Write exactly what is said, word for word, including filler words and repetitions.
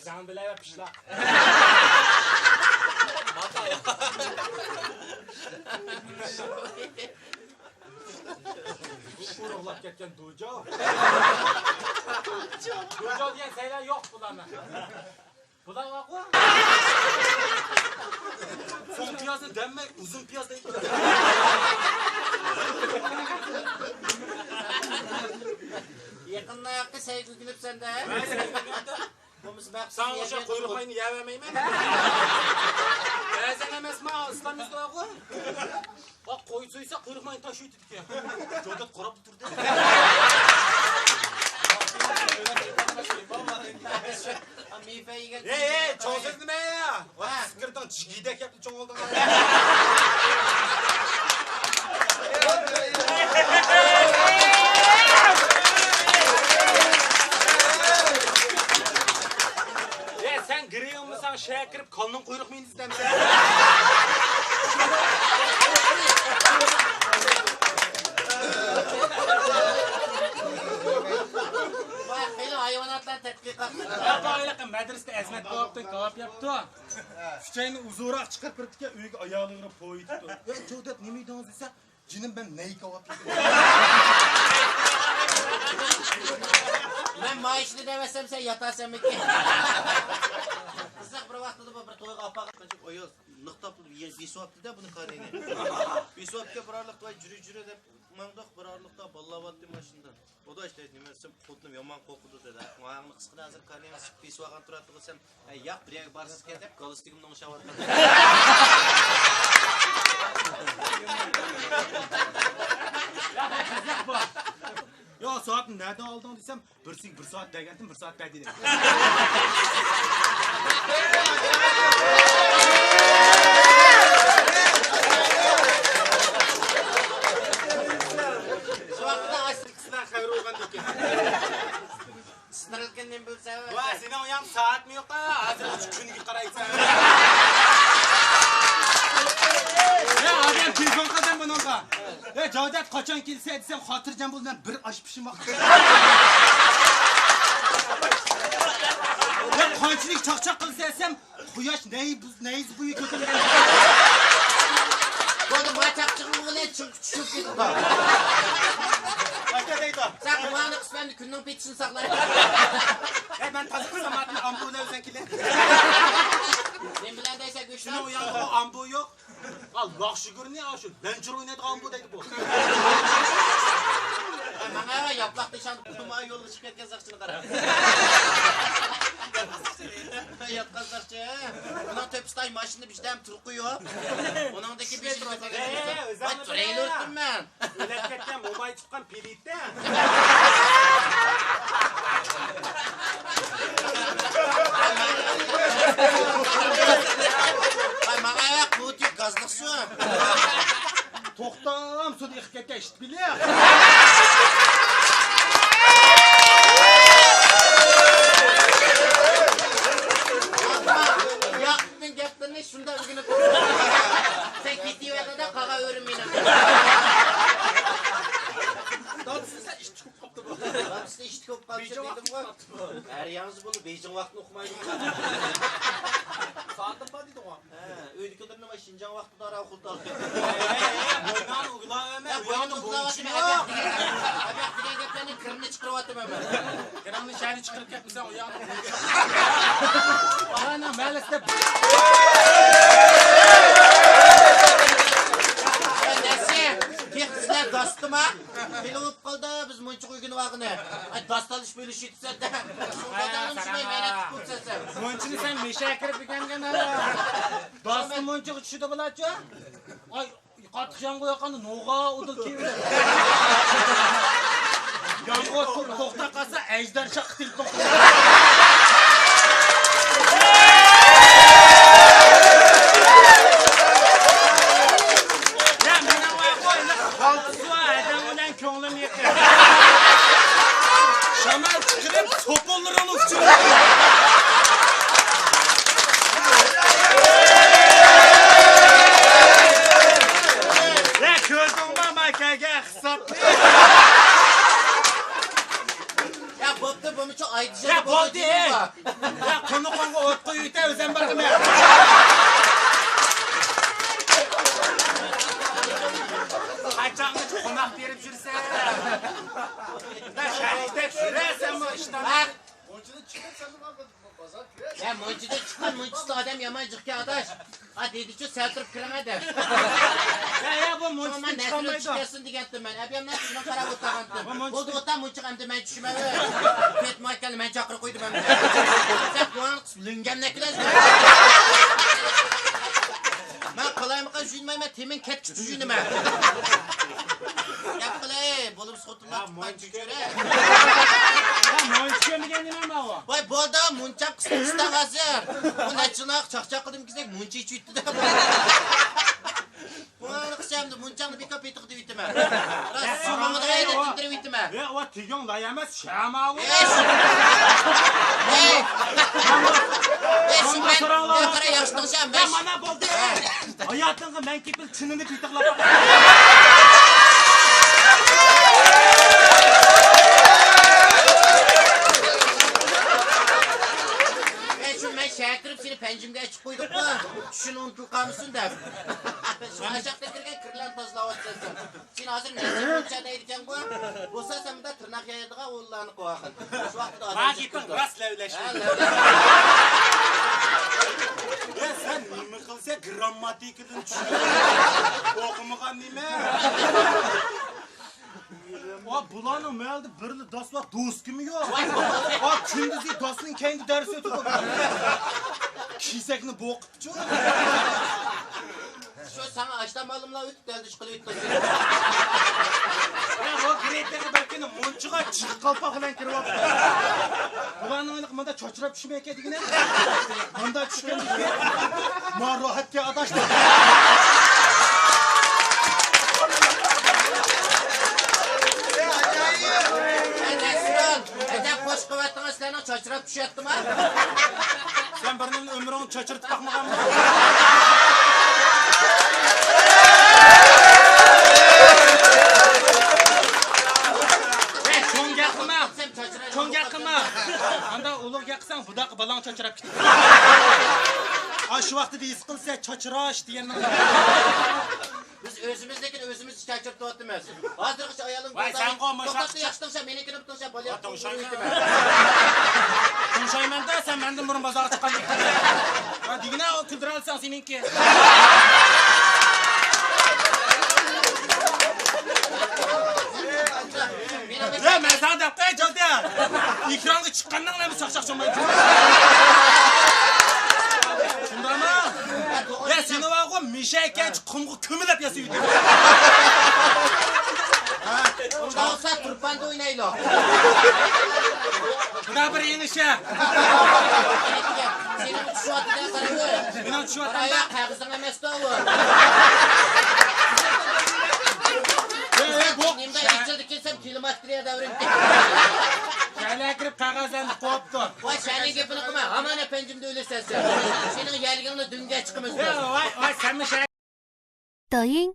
سەن بىلەن پىشلاق. بۇ ئۇرۇقلاپ كەتكەن دۇجاۋ. دۇجاۋ دېگەن سەيلەر يوق بۇلارنىڭ. بۇلار بارغۇ. چوڭ پىيازنى دەممەي، ئۇزۇن پىياز دەيدۇ. يېقىندا ياققا سەيگە ئۆگىنىپسەن-دە. مەن سەيگە ئۆگەندىم. بولمىسا مەن ساڭا ئوخشاپ قۇيرۇق ماينى يەۋەرمەيمەن. بەزەن ئەمەسما، ئىسلام يۈزى بارغۇ. ئا، قوي سويسا قۇيرۇق ماينى تاشلىۋېتىدىكەن. جودات قاراپلا تۇردى. ھەي، ھەي، چوڭ سۆز نېمە؟ ۋاي، سىز كىردىڭ، جىگدەك يەپلا چوڭ بولدۇڭ. يا، سەن گىرى بولمىساڭ، شەھەرگە كىرىپ، كالىنىڭ قۇيرۇق مېيىنى دەمسەن. ۋاي، خېلى ھايۋاناتلار تەتقىقات. يا، بايلىقى مەدرىسىدە ئەزمەت كاۋاپتىن كاۋاپ يەپتۇ. ئۈچەينى ئۇزۇنراق چىقىرىپ بېرىپتىكەن، ئۆيگە ئايالى بېرىپ پويىتىپتۇ. ئەي، جودات، نېمە يېدىڭىز دېسە، جېنىم، مەن نەي كاۋاپ يېدىم. مەن مايىشنى دەۋەتسەم، سەن ياتارسەنمىكىن؟ قىزىق بىر ۋاقتىدا بۇ بىر تويغا ئاپارغان. ئايال نىقتاپ بېسىۋاپتۇ-دە بۇنى كارىنى. بېسىۋاپتىكەن، بىر ئارىلىقتا، ۋاي، جۈرە، جۈرە دەپ ماڭدۇق، بىر ئارىلىقتا بالىلار بارتتى ماشىنىدا. ئۇدا ئىشلەيدۇ، نېمە دېسەم، خوتۇنۇم يامان قورقىدۇ دېدى. ماڭا قىسقىدا ھازىر كارىيەڭ سىقىپ بېسىۋالغان تۇراتتىغۇ دېسەم، ھەي، ياق، بىر يەرگە بارسىزكەن دەپ، گالىستۇكۇمنى ئوڭشاۋاتقان. يا، سوئالنى نەدىن ئالدىڭ دېسەم، بىرسىگە بىر سائەت بەرگەنتىم، بىر سائەت بەردى دېدى. شۇ ۋاقىتتا ئاشلىق سىلەر خەۋىرى بولغاندىكىن. سىنىرىلكىن نېمە بىلسە. ۋا، سېنىڭ ئۇياڭ سائەتمۇ يوق-ا، ھازىر شۇ كۈنگە قارايسەن. يا، ئادەم تېلېفون قىلدىم بۇنىڭغا. يا، جاۋدات، قاچان كېلىسەن دېسەم، خاتىرجەم بول، مەن بىر ئاش پىشىماقتا. يا، قانچىلىك چاقچاق قىلىسەن دېسەم، قۇياش نەي-، نەيزە بويى كۆتۈرۈلگەن. بولدى، ما چاقچىقىڭ بىلەن چىڭ چۈشۈپ كېتىدۇ. ئاكا دەيدۇ. سەن قۇلىقىڭنى قىس، مەن كۈننىڭ پېتىشىنى ساقلاي. ئەي، مەن تازا قىسماتنى ئامبۇ بىلەن ئۆزۈڭ كېلە. نېمە بىلەن دەيسەن، گۆشنى؟ شۇنىڭ ئۇيانغۇ ئامبۇ يوق. ھا، لاخشىگۈرنى، ھا، شۇ لەنچۇر ئوينايدىغان ئامبۇ دەيدۇ بۇ. ھە، ماڭا ياپلاق دېشان. ما يولغا چىقىپ كەتكەن ساقچىنى قارا. ياتقان ساقچى. ئۇنىڭ تۆپىسىدە ماشىنا بىردەم تۇرقى يوق. ئۇنىڭدىكى بېشى. ھە، ئۆزۈڭ ۋاي، تۇرۇۋېلىۋەتتىم مەن. ئۆلۈپ كەتكەن موماي تۇتقان پېلىتتە. ۋاي، ماڭا ياق، بۇ تۈك گازلىق سۇ. توختام، سۇدا ئېقىپ كەتكەن ئىشتىپىلى. ياقۇپنىڭ گەپلىرىنى شۇنداق ئۆگىنىپ تۇرۇپ، سەن كېتىۋەردىڭ-دە، قالغان ئۆرۈم مېنىڭ. دادىسى دېسە ئىشتىك بولۇپ قاپتۇ بۇ. دادىسى ئىشتىك بولۇپ قالدى دېدىمغۇ. ھەر ياڭزا بولۇپ بېيجىڭ ۋاقتىنى ئۇقمايدۇ. سائىتىم بار دېدىڭغۇ. ھە، ئۆيدىكىلىرىنى مانا شىنجاڭ ۋاقتىدا ئاران ئۇخلىتالىدۇ. ھە، بوينۇڭنى ئۇگىلاۋەرمە، ھە، ئۇياقنىڭ بوينۇڭنى ئۇگىلاۋەتمە، بوينى يوق. ئەبەك دېگەن گەپلەرنى كىرىنى چىقىرىۋاتىمەن مەن. كىرىڭنى شەھەردە چىقىرىپ كەتمىسەڭ ئۇياقنى. ئانا مەلىستە. ھە، نەسى، تېخى سىلەر داستىما؟ خېلى بولۇپ قالدى، بىز مۇنچىغا ئۆگىنىۋالغىنى. ئاي، داستانلىشىپ ئۆلۈشۈۋېتىپسەن-دە. شۇڭا داداڭنى چۈشۈنمەي مەينەت تۇتۇپسەن سەن. مۇنچىنى سەن مېشەگە كىرىپ ئۆگەنگەن ھە. داستىن مۇنچىغا چۈشىدۇ بۇلارچۇ؟ ئاي، قاتتىق يامغۇر ياغقاندا نوغا ئۇدۇل كىيىۋېرىدۇ. يامغۇر تو-، توختاپ قالسا، ئەجدىھا شاققا تېگىپ توختايدۇ. يا، مېنىڭ ۋاقۇ، خالتىسى بار، ئادەم بىلەن كۆڭلۈم يېقىن. شامال چىقىرىپ، سوپۇنلىرىنى ئۇچۇرۇپ. يا، كۆردۈڭمۇ، ماكاگە خىساب. يا، بوپتۇ، بۇمۇچۇ ئايدىشىدە يا، بولدى، بولدى. يا، تونۇقۇڭغا ئوت قويۇۋېتە، ئۆزۈم بارغىمەن. قاچانغىچە قوناق بېرىپ يۈرسەن؟ شەرىكتەك يۈرەسەنمۇ ئىشتان؟ ھە؟ مۇنچىدىن چىققان، مۇنچىسى ئادەم يامان جىقكەن ئاداش. ئا، دېدىچۇ، سەل تۇرۇپ كىرىڭە دەپ. يا، يا، بۇ مۇنچىدىن چىقالمايدۇ. چىقىپ كەتسۇن دېگەنتىم مەن. ئەبى ئەمدى شۇنىڭ قاراپ ئولتۇرغانتىم. بولدى، ئوتا مۇنچىغا ئەمدى مەن چۈشمەيمەن. كەتمەيكەن، مەن چاقىرىپ قويدۇم ئەمدى. سەن بۇ ئانقىس لۈڭگەمنەكلەر. مەن قالايمىقان شۇينىمەن، مەن تېمىن كەتكۈچە شۇينىمەن. گەپ قىلەي، بولۇپ سوتۇم. ھە، مۇنچا كۆرە. ھە، مۇنچا كۆرمىگەن نېمە ماۋۇ؟ ۋاي، بولدى، مۇنچام قىستى قىستاق ھازىر. بۇ نەچچە يىللار چاقچاق قىلدىم كېسەك، مۇنچا ئىچىۋېتتى دە. بۇنى قىسامدا مۇنچاڭنى بىكار پېتىق دېۋېتىمەن. راست، سۇ ماڭىدىغان يەردە تىندۇرۇۋېتىمەن. ۋە، ئۇ تېگىڭ لاي ئەمەس، شەماۋۇ. ئېي! ئېي! ئېي، شۇ مەن، يا قارا، ياخشى تىڭشا، مەن. مانا بولدى. ھاياتىڭغا مەن كېپىل چىنىنى پېتىقلاپ باقاي. ئەي، شۇ مەن شەھەر كىرىپ سېنى پەنجىمگە ئېچىپ قويدۇققۇ، چۈشۈن ئۇنتۇلۇپ قالمىسۇن دەپ. شۇ ئاشاقتا كىرگەن كىرلەرنى تازىلاۋاتىسەن سەن. سېنى ھازىر نەزىر مۇنچا دەيدىكەنغۇ؟ بولسا سەن مۇنداق تىرناق يەيدىغان ئۇلارنى قويغىن. شۇ ۋاقىتتا ئادەم ماڭا گېپىڭ راست لەۋلەشمە. ھە، لەۋلەشمە. يا سەن نېمە قىلسا گىرامماتىكىدىن چۈشىنىدۇ. ئوقۇمىغان نېمە؟ ۋا بۇلارنىڭ مەھەلدە بىرلا داس ۋە دوسكىمۇ يوق. ۋا كۈندۈزى داسنىڭ كەينىدە دەرس ئۆتىدۇ. كېسەكنى بوقۇپچۇ. شۇ ساڭا ئاشتا مالىملار ئۆتۈپ كەلدى، ئىشقىلىپ ئۆتۈپ. يا، بۇ گرېتېغا بىر كۈنى مۇنچىغا چىغ قالپاق بىلەن كىرىۋاپتۇ. بۇلارنىڭ ھېلىقى مۇنداق چاچراپ چۈشمەيكەن دېگىنە. مۇنداق چۈشكەن دېگىنە. ما روھەتكە ئاداش. ئەجەب قوش قىلىۋەتتىڭىز، سىلەرنىڭ چاچراپ چۈشۈۋەتتىما؟ سەن بىرنىڭ ئۆمرۈڭنى چاچرىتىپ باقمىغانمۇ؟ ھەي، چوڭ گەپ قىلما. چوڭ گەپ قىلما. ئاندا ئۇلۇغ گەپ قىلساڭ، بۇداققا بالاڭ چاچراپ كېتىدۇ. ئاشۇ ۋاقتىدا ھېس قىلسا، چاچراش دېگەننىڭ. بىز ئۆزىمىزنىڭكىنى ئۆزىمىز چاچرىتىۋاتىمىز. ھازىرغىچە ئايالىڭ ۋاي، سەنغۇ مۇشۇ توختاپ، ياخشى تىڭشا، مېنىڭكىنى تىڭشا، بالىياتقۇ تىڭشايمەن. تىڭشايمەن-دە، سەن مەندىن بۇرۇن بازارغا چىققان. ھە، دېگىنە ئۇ كۈلدۈرەلىسەڭ سېنىڭكى. يا، مەن ساڭا دەپ قوياي، جالدى. ئېكرانغا چىققاندىن بۇيان چاقچاق چومايدۇ. شۇنداقمۇ؟ يا، سېنى بارغۇ، مىشە ئەكەنچە قۇمغا كۆمۈلۈپ ياسىۋىدى. ئۇنداق بولسا تۇرپاندا ئوينايلى. بۇدا بىر يېڭىشە. سېنىڭ چۈشۈۋاتىدىغان قاراۋۇل. مېنىڭ چۈشۈۋاتقاندا؟ قەغىزىڭ ئەمەستۇ ئۇ. ئەي، ئەي، بۇ نېمىدا ئىچىلدى كەلسەم، تېلېماترىيە دەۋرىم. شەھەرگە كىرىپ قەغەزلەرنى قوپتۇ. ۋاي، شەھەرنىڭ گېپىنى قىلما، ھامان ئەپەندىمدە ئۆلىسەن سەن. سېنىڭ يەرلىكىڭنى دۈمگە چىقىمىز بىز. ۋاي، ۋاي، سەنمۇ شەھەر 抖音